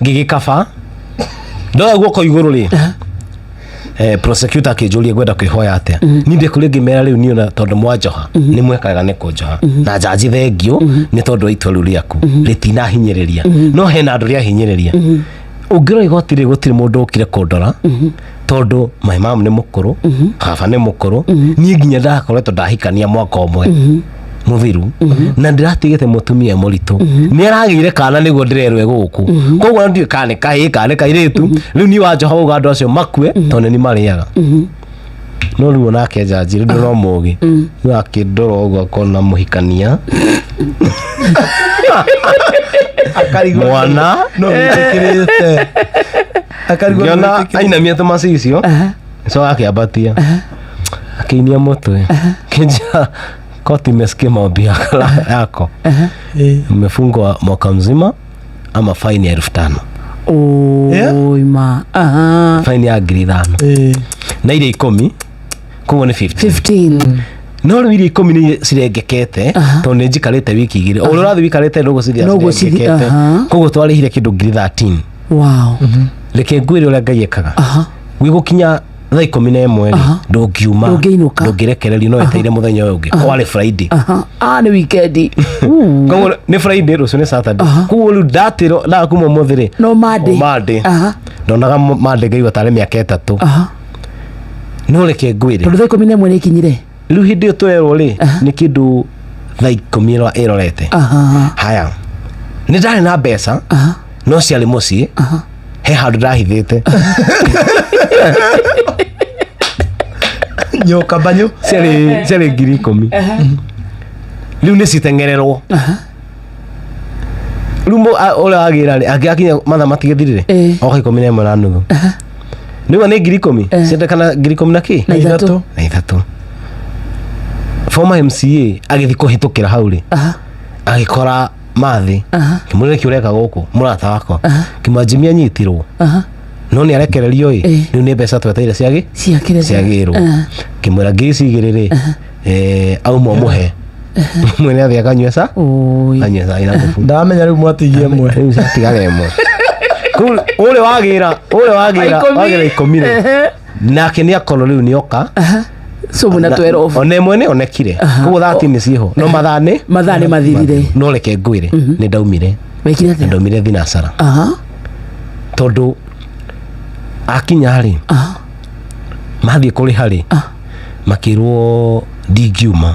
Ngĩgĩkaba ndoya guoko igũrũ rĩ, prosecutor akĩnjũria ngwenda kwĩhoya atĩa. Niĩ ndĩ kũrĩ ngĩmera rĩu niĩ ona tondũ mwanjoha nĩ mwekaga nĩ kũnjoha na njanji thengio nĩ tondũ wa itua rĩu rĩaku rĩtinahinyĩrĩria, no hena andũ rĩahinyĩrĩria. Ũngĩrora igoti rĩ, gũtirĩ mũndũ ũkire kũndora tondũ my mom nĩ mũkũrũ, baba nĩ mũkũrũ, niĩ nginya ndakoretwo ndahikania mwaka ũmwe mũthiru na ndĩratigĩte mũtumia mũritũ, nĩ aragĩire kana nĩguo ndĩrerwo gũkũ, koguo ndiũĩ kana nĩ kahĩĩ kana nĩ kairĩtu. Rĩu niĩ wanjoha uga andũ acio makue tondũ nĩ marĩaga. No rĩu onake njanji rĩu no mũgĩ, rĩu akĩndora ũguo akona mũhikania Akarigwo mwana no wĩtĩkĩrĩte, akarigwo nĩ ngĩona wĩtĩkĩrĩte. ainamia tũmacicio so akĩambatia akĩinia mũtwe kĩnja koti imesikia maombi yako. Umefungwa mwaka mzima ama faini ya 5000. Oi ma. Aha. Faini ya 5000 na iria 10, koguo nĩ 15. 15. No rĩu iria 10 nĩ cirengekete tondũ nĩ njikarĩte wiki 2, o ũrĩa ũrathiĩ wikarĩte noguo cithiaga Noguo cirengekete. Koguo twarĩhire kĩndũ 13,000. Reke ngwĩre ũrĩa Ngai ekaga. Gwĩgũkinya thaa 11 rĩ, ndũngiuma. Ndũngĩinũka. Ndũngĩrekererio, no wetereire mũthenya ũyũ ũngĩ, kwarĩ Friday. Aha. Ah, nĩ weekend. Koguo nĩ Friday, rũciũ nĩ Saturday, koguo rĩu ndatĩrwo ndaga kuma ũmũthĩ rĩ. No Monday. O Monday. Ndonaga Monday ngaigua tarĩ mĩaka 3. No reke ngwĩre. Tondũ thaa 11 nĩ ikinyire. Rĩu hĩndĩ ĩyo twerwo rĩ, nĩ kĩndũ thaa 10 ĩrorete. Haya, nĩ ndarĩ na mbeca no ciarĩ mũciĩ he handũ ndahithĩte. Nyoka banyo. Ciarĩ 10,000, rĩu nĩ citeng'ererwo. Rĩu ũrĩa wagĩra rĩ, angĩgakinya mathaa matigĩthirire oka 11:30, nĩguo nĩ 10,000 ciendekana 10,000 na kĩ? Na ithatũ. Na ithatũ. Former MCA agĩthiĩ kũhĩtũkĩra hau rĩ, agĩkora mathi. Kĩmũrĩa nĩkĩ ũreka gũkũ, mũrata wakwa? Kĩmanjimi anyitirwo no nĩ arekererio ĩ. Rĩu nĩ mbeca tweteire ciagĩ Ciakĩre. ciagĩrwo. Kĩmwĩra ngiri ici igĩrĩ rĩ, auma ũmũhe mwene athiĩ akanyue ca. Oi. Anyue cai na thubu. Ndamenya rĩu mwatigie ĩmwe. Rĩu ciatigara ĩmwe. Kũu ũrĩa wagĩra 10. Wagĩra 10 rĩ, nake nĩ akorwo rĩu nĩ oka. So mwena 12. Ona ĩmwe nĩ onekire, koguo 13 nĩ ciĩho no mathaa nĩ Mathaa nĩ mathirire. No reke ngwĩre, nĩ ndaumire. Wekire atĩa? Ndaumire thinacara tondũ akinya rĩ, mathiĩ kũrĩha rĩ, makĩrwo ndingiuma.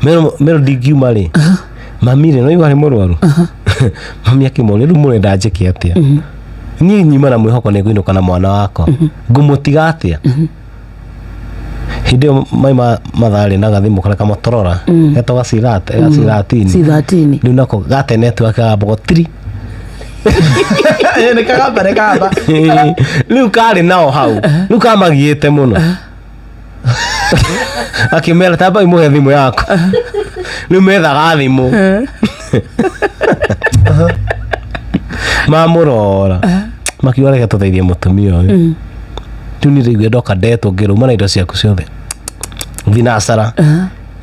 Merwo ndingiuma rĩ, mami rĩ, no igua arĩ mũrwaru, mami akĩmũria, rĩu mũrenda njĩke atĩa? Niĩ nyuma na mwĩhoko nĩ ngũinũka na mwana wakwa, ngũmũtiga atĩa? Hĩndĩ ĩyo maima matharĩ na gathimũ karĩa kamotorora getagwo gacithatini. C13. Rĩu nako gate network gambagwo tiri. Nĩ kagamba, nĩ kagamba. Rĩu karĩ nao hau, rĩu kamagiĩte mũno, akĩmera tambai mũhe thimũ yakwa. Rĩu methaga thimũ mamũrora, makiuga reke tũteithie mũtumia ũyũ. Rĩu niĩ ndaigua ndoka ndetwo ngĩrũma na indo ciaku ciothe thinacara.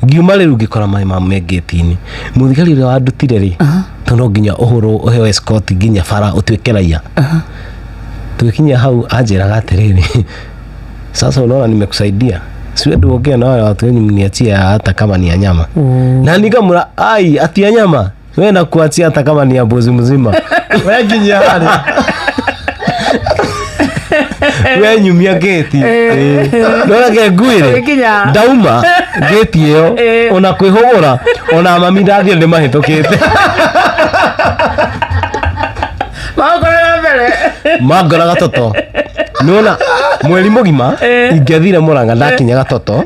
Ngiuma rĩu ngĩkora maĩ ma me ngĩti-inĩ. Mũthigari ũrĩa wandutire rĩ, tondũ no nginya ũhũrwo ũheo escort nginya bara ũtuĩke raia, tũgĩkinya hau anjĩraga atĩrĩrĩ, "Sasa unaona nimekusaidia, siwe tuongee na wale watu wenyu mniachie hata kama ni ya nyama." Na nikamwĩra, "Ai, ati ya nyama? We nakuachia hata kama ni ya mbuzi mzima." We nginya harĩa. We nyumia ngĩti noreke ngwĩre. Ũgĩkinya. Ndauma ngĩti ĩyo ona kwĩhũgũra ona mami ndathiĩ nĩ mahĩtũkĩte. Magũkora na mbere. Mangora gatoto nĩwona mweri mũgima ingĩathire Mũrang'a ndakinya gatoto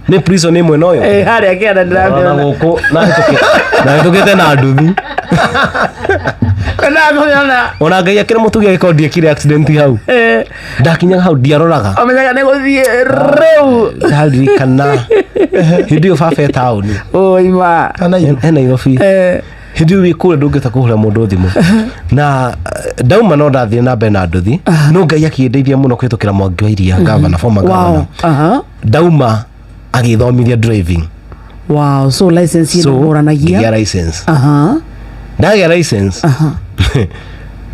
nĩ prison ĩmwe noyo. Harĩa kĩanda na ndĩramĩona. Gũkũ nahĩtũkĩte na nduthi. Ndakũmĩona. Ona Ngai akĩra mũtugi agĩkorwo ndiekire accident hau. Ndakinyaga hau ndiaroraga. Ũmenyaga nĩ gũthiĩ rĩu. Ndaririkana hĩndĩ ĩyo baba e taũni. Oima. Kana he Nairobi. Hĩndĩ ĩyo wĩ kũrĩa ndũngĩhota kũhũra mũndũ thimũ na ndauma no ndathire na mbere na nduthi, no Ngai akĩndeithia mũno kũhĩtũkĩra Mwangi wa Iria, gavana, former governor. Ndauma agĩthomithia driving. Wow, so license So ĩno ũranagia. ngĩgĩa license. Ndagĩa license.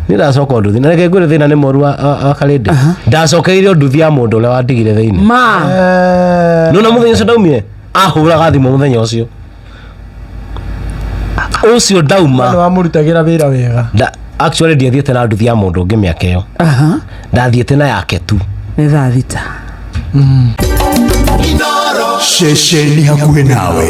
Niĩ ndacoka nduthi na reke ngwĩre thĩna nĩ mũru wa karĩndĩ. Ndacokeire nduthi ya mũndũ ũrĩa wandigire thĩinĩ. Ma. Nona mũthenya ũcio ndaumire ahũraga thimũ mũthenya ũcio ũcio Nĩ ndauma. wamũrutagĩra wĩra wega. Actually ndiathiĩte na nduthi ya mũndũ ũngĩ mĩaka ĩyo. Ndathiĩte na yake tu. Nĩ thaa 6. Ceceni hakuhĩ nawe.